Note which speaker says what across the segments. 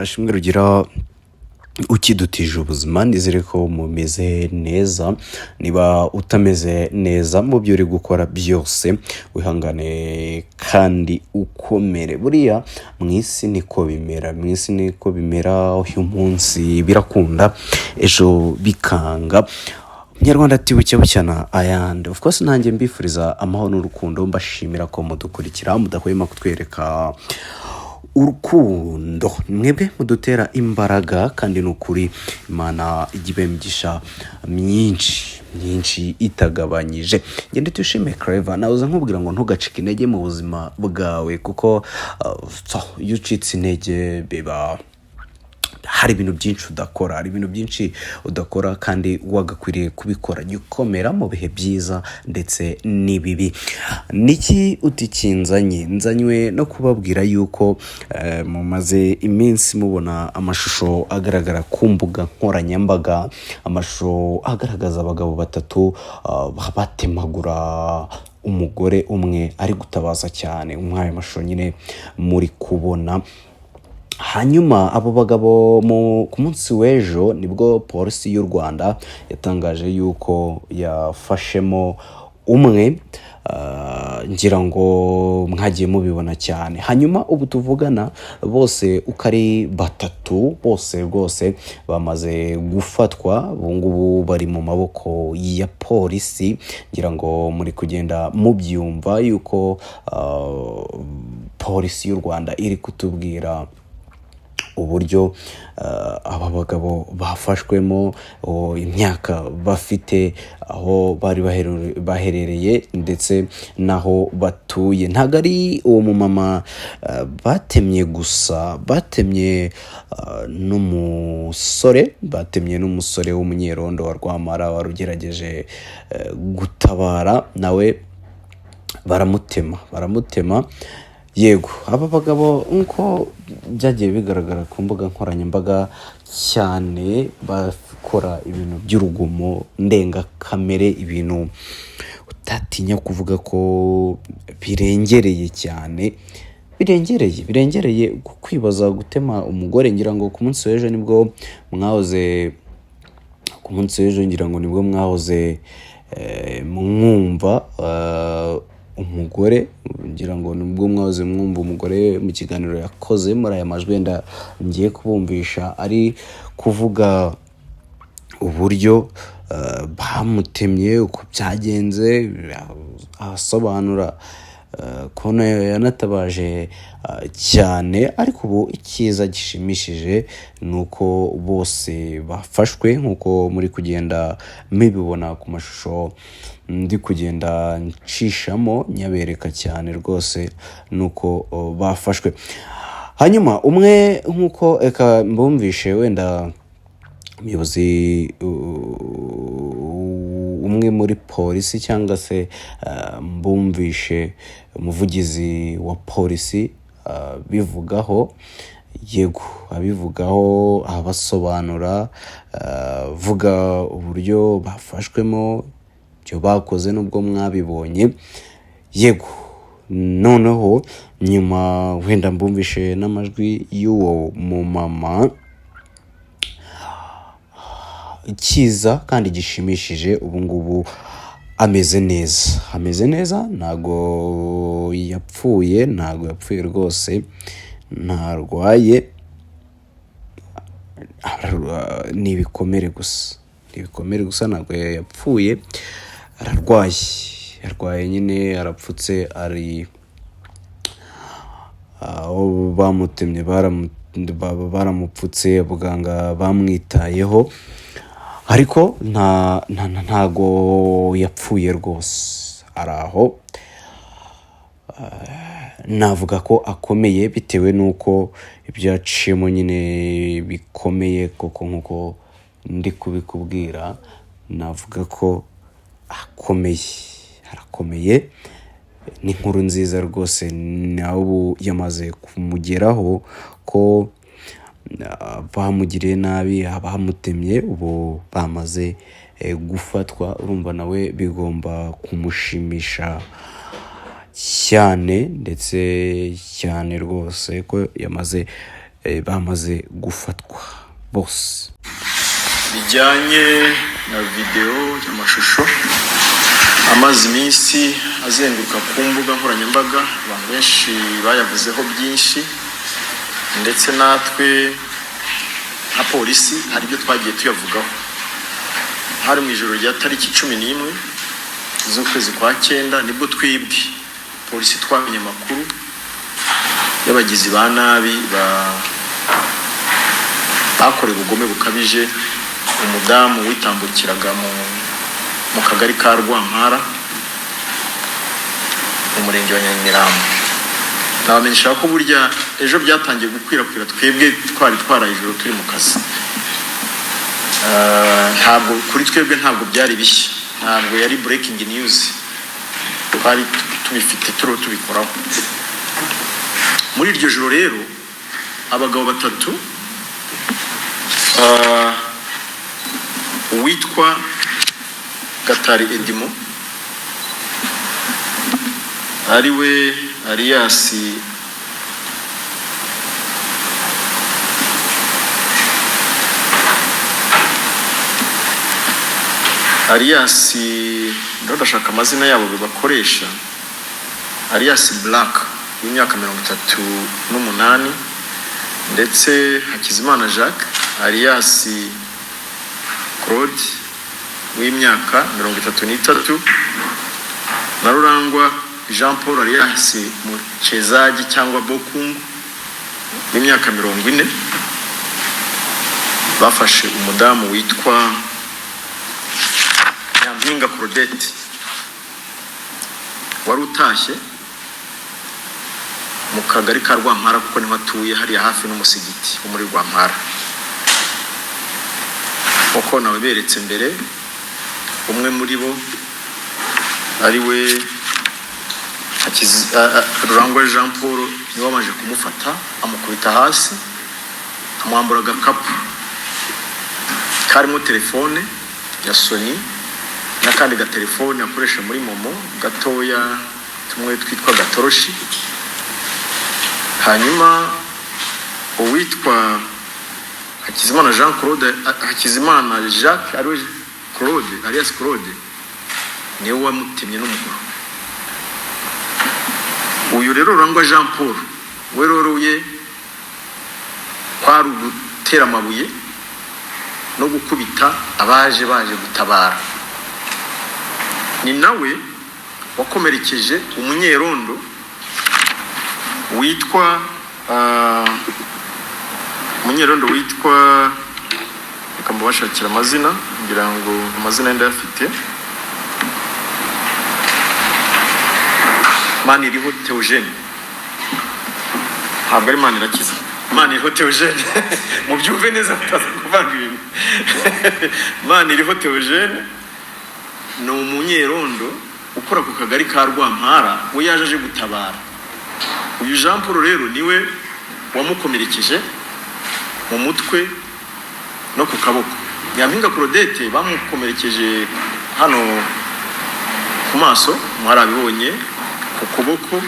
Speaker 1: Ashimwe Rugira ukidutije ubuzima. Nizere ko mumeze neza. Niba utameze neza mu byo uri gukora byose, wihangane kandi ukomere. Buriya mu isi niko bimera, mu isi niko bimera. Uyu munsi birakunda, ejo bikanga. Umunyarwanda ati: "Bucya bucyana ayandi." Of course, nanjye mbifuriza amahoro n'urukundo, mbashimira ko mudukurikira, mudahwema kutwereka urukundo. Mwebwe mudutera imbaraga, kandi ni ukuri Imana ijya ibaha imigisha myinshi myinshi itagabanyije. Ngende tuyishime Clever, nawe uza nkubwira ngo ntugacike intege mu buzima bwawe, kuko so, iyo ucitse intege biba hari ibintu byinshi udakora, hari ibintu byinshi udakora kandi wagakwiriye kubikora. Jya ukomera mu bihe byiza ndetse n'ibibi. Niki utikinzanye? Nzanywe no kubabwira yuko mumaze iminsi mubona amashusho agaragara ku mbuga nkoranyambaga, amashusho agaragaza abagabo batatu batemagura umugore umwe ari gutabaza cyane. Umwe ayo mashusho nyine muri kubona. Hanyuma abo bagabo ku munsi w'ejo nibwo Polisi y'u Rwanda yatangaje yuko yafashemo umwe, ngira ngo mwagiye mubibona cyane. Hanyuma ubu tuvugana bose uko ari batatu, bose rwose bamaze gufatwa, ubu ngubu bari mu maboko ya polisi. Ngira ngo muri kugenda mubyumva yuko Polisi y'u Rwanda iri kutubwira uburyo aba bagabo bafashwemo, imyaka bafite, aho bari baherereye ndetse n'aho batuye. Ntabwo ari uwo mumama batemye gusa, batemye n'umusore, batemye n'umusore w'umunyerondo wa Rwamara wari ugerageje gutabara, nawe baramutema, baramutema. Yego, aba bagabo nk'uko byagiye bigaragara ku mbuga nkoranyambaga cyane, bakora ibintu by'urugomo ndengakamere, ibintu utatinya kuvuga ko birengereye cyane, birengereye, birengereye. Kwibaza gutema umugore, ngira ngo ku munsi w'ejo nibwo mwahoze, ku munsi w'ejo ngira ngo nibwo mwahoze mwumva umugore, ngira ngo nibwo mwahoze mwumva umugore mu kiganiro yakoze muri aya majwi wenda ngiye kubumvisha, ari kuvuga uburyo bamutemye, uko byagenze, asobanura ko yanatabaje cyane. Ariko ubu icyiza gishimishije ni uko bose bafashwe, nk'uko muri kugenda mubibona ku mashusho ndi kugenda nshishamo nyabereka cyane rwose, ni uko bafashwe. Hanyuma umwe, nk'uko reka mbumvishe wenda umuyobozi umwe muri polisi, cyangwa se mbumvishe umuvugizi wa polisi bivugaho. Yego, abivugaho, abasobanura, avuga uburyo bafashwemo, ibyo bakoze nubwo mwabibonye. Yego, noneho nyuma wenda mbumvishe n'amajwi y'uwo mumama. Cyiza kandi gishimishije, ubu ngubu ameze neza, ameze neza, ntago yapfuye, ntago yapfuye rwose, ntarwaye, ni ibikomere gusa, ni ibikomere gusa, ntabwo yapfuye. Ararwaye, arwaye nyine, arapfutse, ari aho bamutemye, baramupfutse, abaganga bamwitayeho, ariko ntago yapfuye rwose, ari aho. Navuga ko akomeye bitewe n'uko ibyo yaciyemo nyine bikomeye koko, nk'uko ndi kubikubwira. Navuga ko akomeye, arakomeye. Ni inkuru nziza rwose, nawe ubu yamaze kumugeraho ko bamugiriye nabi, abamutemye ubu bamaze gufatwa. Urumva nawe bigomba kumushimisha cyane, ndetse cyane rwose, ko yamaze Bamaze gufatwa bose.
Speaker 2: Bijyanye na videwo y'amashusho amaze iminsi azenguruka ku mbuga nkoranyambaga, abantu benshi bayavuzeho byinshi, ndetse natwe nka polisi hari ibyo twagiye tuyavugaho. Hari mu ijoro rya tariki 11 z'ukwezi kwa cyenda, nibwo twibwe polisi twamenye amakuru y'abagizi ba nabi bakorewe ubugome bukabije umudamu witambukiraga mu kagari ka Rwampara mu murenge wa Nyamirambo. Nabamenyesha ko burya ejo byatangiye gukwirakwira, twebwe twari twaraye ijoro turi mu kazi. Ntabwo kuri twebwe ntabwo byari bishya, ntabwo yari breaking news, twari tubifite turiho tubikoraho. Muri iryo joro rero abagabo batatu, uwitwa Gatari Edimo ariwe alias alias ndashaka amazina yabo bakoresha, alias Black w'imyaka 38, ndetse Hakizimana Jacques alias Claude w'imyaka 33, na Rurangwa Jean Paul alias Muchezaji cyangwa Bokungu w'imyaka 40, bafashe umudamu witwa Nyampinga Claudette wari utashye mu kagari ka Rwampara, kuko niho atuye, hariya hafi n'umusigiti wo muri Rwampara. Nkuko nawe beretse mbere, umwe muri bo ari we Rurangwa Jean Paul niwe wabanje kumufata, amukubita hasi, amwambura agakapu karimo telefone ya Sony n'akandi gatelefone akoresha muri momo gatoya, tumwe twitwa gatoroshi. Hanyuma uwitwa Hakizimana Jean Claude, Hakizimana Jacques ariwe Claude alias Claude, niwe wamutemye n'umuhoro. Uyu rero Rurangwa Jean Paul we rero ye kwari ugutera amabuye no gukubita abaje baje gutabara. Ni nawe wakomerekeje umunyerondo witwa umunyerondo witwa, reka mbashakira amazina ngira ngo amazina ye ndayafite, Maniriho Theogene. Ntabwo ari Manirakiza, Maniriho Theogene, mubyumve neza mutaza kuvanga ibintu. Maniriho Theogene ni umunyerondo ukora ku kagari ka Rwampara, we yaje aje gutabara. Uyu Jean Paul rero niwe wamukomerekeje mu mutwe no ku kaboko. Nyampinga Claudette bamukomerekeje hano ku maso, mwarabibonye, ku kuboko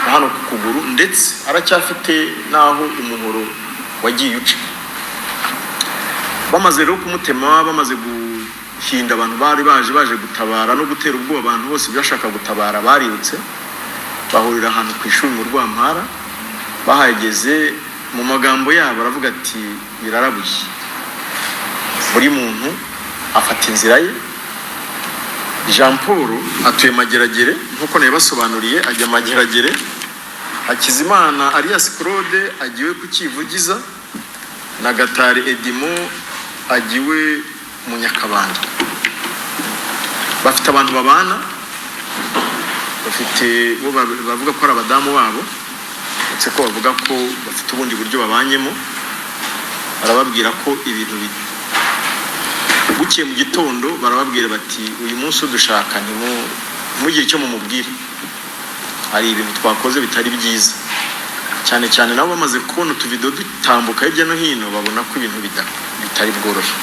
Speaker 2: na hano ku kuguru, ndetse aracyafite n'aho umuhoro wagiye uca. Bamaze rero kumutema, bamaze guhinda abantu bari baje gutabara no gutera ubwoba abantu bose bashaka gutabara, barirutse bahurira ahantu ku ishuri mu Rwampara. Bahageze, mu magambo yabo baravuga ati: "Birarabuye." Buri muntu afata inzira ye. Jean Paul atuye Mageragere nk'uko nabibasobanuriye, ajya Mageragere. Hakizimana alias Claude agiwe ku Kivugiza, na Gatari Edimo agiwe mu Nyakabanda. Bafite abantu babana, bafite bo bavuga ko ari abadamu babo, ndetse ko bavuga ko bafite ubundi buryo babanyemo. Barababwira ko ibintu bukeye mu gitondo, barababwira bati: "Uyu munsi udushaka ntimugire icyo mumubwira, hari ibintu twakoze bitari byiza." Cyane cyane nabo bamaze kubona utuvido dutambuka hirya no hino, babona ko ibintu bitari bworohe.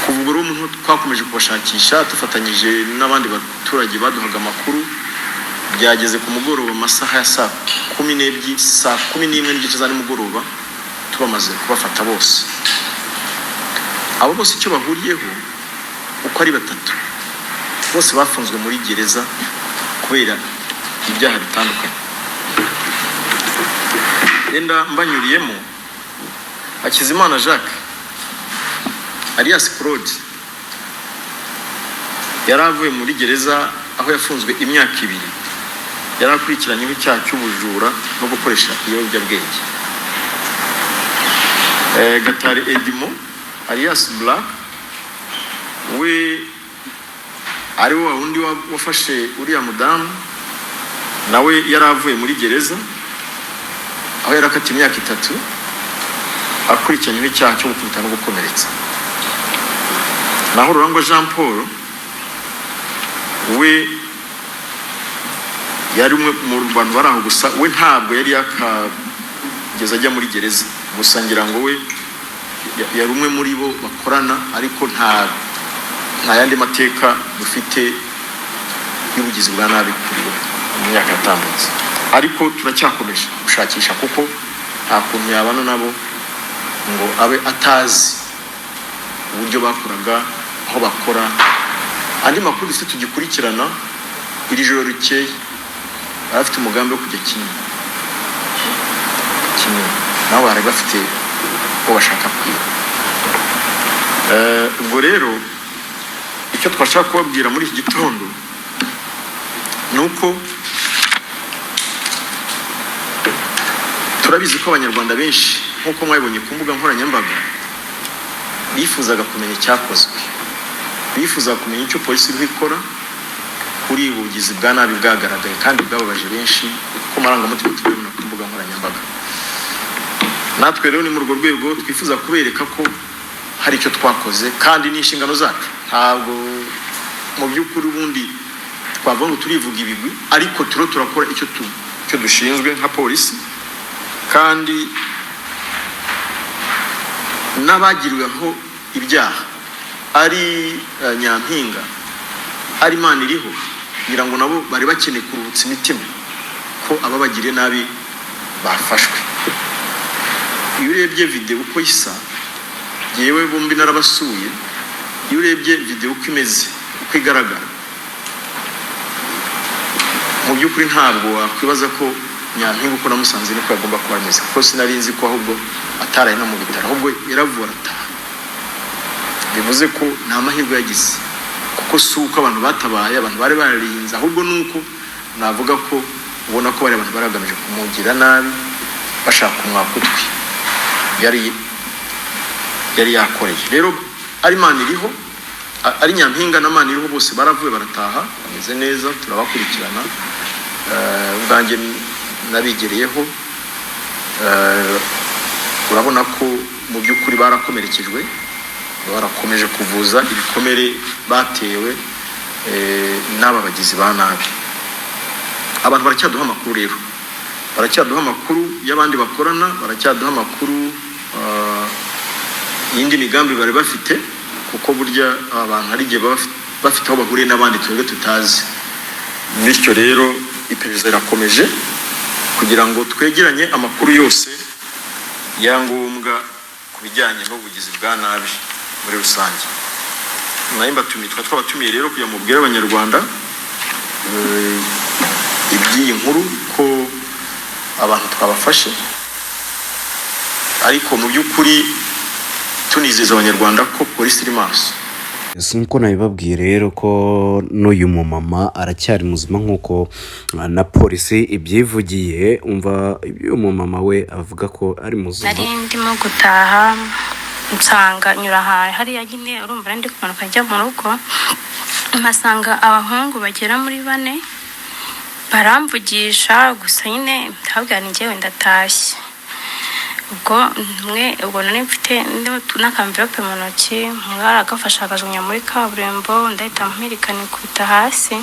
Speaker 2: Kuva ubwo rero umuntu twakomeje kubashakisha dufatanyije n'abandi baturage baduhaga amakuru. Byageze ku mugoroba, amasaha ya saa 12, saa 11:30 za nimugoroba. tubamaze kubafata bose. Abo bose icyo bahuriyeho uko ari batatu, bose bafunzwe muri gereza kubera ibyaha bitandukanye. Yenda mbanyuriyemo, Hakizimana Jacques alias Claude yari avuye muri gereza aho yafunzwe imyaka 2, yari akurikiranyweho icyaha cy'ubujura no gukoresha ibiyobyabwenge. Gatari Edimo alias Black, we ari wa wundi wafashe uriya mudamu, nawe yari avuye muri gereza aho yari akatiwe imyaka 3, akurikiranyweho icyaha cyo gukubita no gukomeretsa. Naho Rurangwa Jean Paul we yari umwe mu bantu bari aho, gusa we ntabwo yari yakageza ajya muri gereza, gusa ngira ngo we yari umwe muri bo bakorana, ariko nta yandi mateka dufite y'ubugizi bwa nabi kuri we mu myaka yatambutse. Ariko turacyakomeje gushakisha, kuko nta kuntu yabana nabo ngo abe atazi uburyo bakoraga, aho bakora. Andi makuru dufite tugikurikirana, iri joro rikeye bari bafite umugambi wo kujya Kinyinya, nabo bari bafite uwo bashaka kwiba. Ubwo rero icyo twashaka kubabwira muri iki gitondo ni uko turabizi ko Abanyarwanda benshi, nk'uko mwabibonye ku mbuga nkoranyambaga, bifuzaga kumenya icyakozwe, bifuzaga kumenya icyo polisi iriho ikora kuri ubu bugizi bwa nabi bwagaragaye kandi bwababaje benshi, kuko amarangamutima tubibona ku mbuga nkoranyambaga. Natwe rero ni muri urwo rwego twifuza kubereka ko hari icyo twakoze, kandi ni inshingano zacu. Ntabwo mu by'ukuri ubundi twavuga ngo turivuga ibigwi, ariko turiho turakora icyo dushinzwe nka polisi, kandi n'abagiriweho ibyaha ari Nyampinga, ari Maniriho, ngira ngo nabo bari bakeneye kuruhutsa imitima ko ababagiriye nabi bafashwe. Iyo urebye videwo uko isa, yewe bombi narabasuye, iyo urebye videwo uko imeze, uko igaragara, mu by'ukuri ntabwo wakwibaza ko Nyampinga uko namusanze niko yagomba kuba ameze, kuko sinari nzi ko ahubwo ataraye no mu bitaro, ahubwo yaravuwe arataha. Bivuze ko nta mahirwe yagize, kuko si uko abantu batabaye, abantu bari bararinze, ahubwo ni uko navuga ko ubona ko bari abantu bari bagamije kumugira nabi, bashaka kumwaka utwi yari yakoreye. Rero ari Maniriho, ari Nyampinga na Maniriho, bose baravuye barataha, bameze neza, turabakurikirana. Ubwanjye nabigereyeho. Urabona ko mu by'ukuri barakomerekejwe, barakomeje kuvuza ibikomere batewe n'aba bagizi ba nabi. Abantu baracyaduha amakuru rero, baracyaduha amakuru y'abandi bakorana, baracyaduha amakuru y'indi migambi bari bafite, kuko burya abantu hari igihe baba bafite aho bahuriye n'abandi twebwe tutazi. Bityo rero iperereza rirakomeje kugira ngo twegeranye amakuru yose ya ngombwa ku bijyanye n'ubugizi bwa nabi muri rusange. Nayo mbatumiye, tukaba twabatumiye rero kugira ngo mubwire Abanyarwanda iby'iyi nkuru, ko abantu twabafashe, ariko mu by'ukuri tunizeza Abanyarwanda ko polisi iri maso.
Speaker 1: Nkuko nabibabwiye rero ko n'uyu mumama aracyari muzima, nk'uko na polisi ibyivugiye. Umva ibyo uyu mumama we avuga ko ari muzima.
Speaker 3: Nari ndimo gutaha, nsanga nyura ahantu hariya nyine, urumva nari ndi kumanuka njya mu rugo, mpasanga abahungu bagera muri bane, baramvugisha gusa nyine, ndababwira ni njyewe ndatashye. Ubwo mwe ubwo nari mfite n'akamvirope mu ntoki, umwe aragafashe akajugunya muri kaburimbo, ndahita mpirika nikubita hasi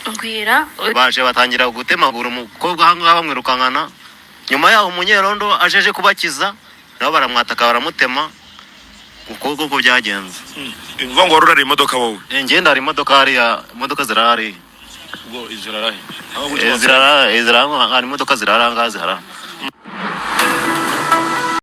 Speaker 3: mbwira.
Speaker 4: Baje batangira gutemagura umukobwa ahangaha, bamwirukankana. Nyuma yaho umunyerondo ajeje kubakiza, nabo baramwataka, baramutema. Uko uko byagenze.
Speaker 5: Uvuga ngo wari urari imodoka wowe?
Speaker 4: Ngenda hari imodoka hariya, imodoka zirahari.
Speaker 5: Ubwo zirarahe?
Speaker 4: Zirara, hari imodoka zirara ngaha zirara.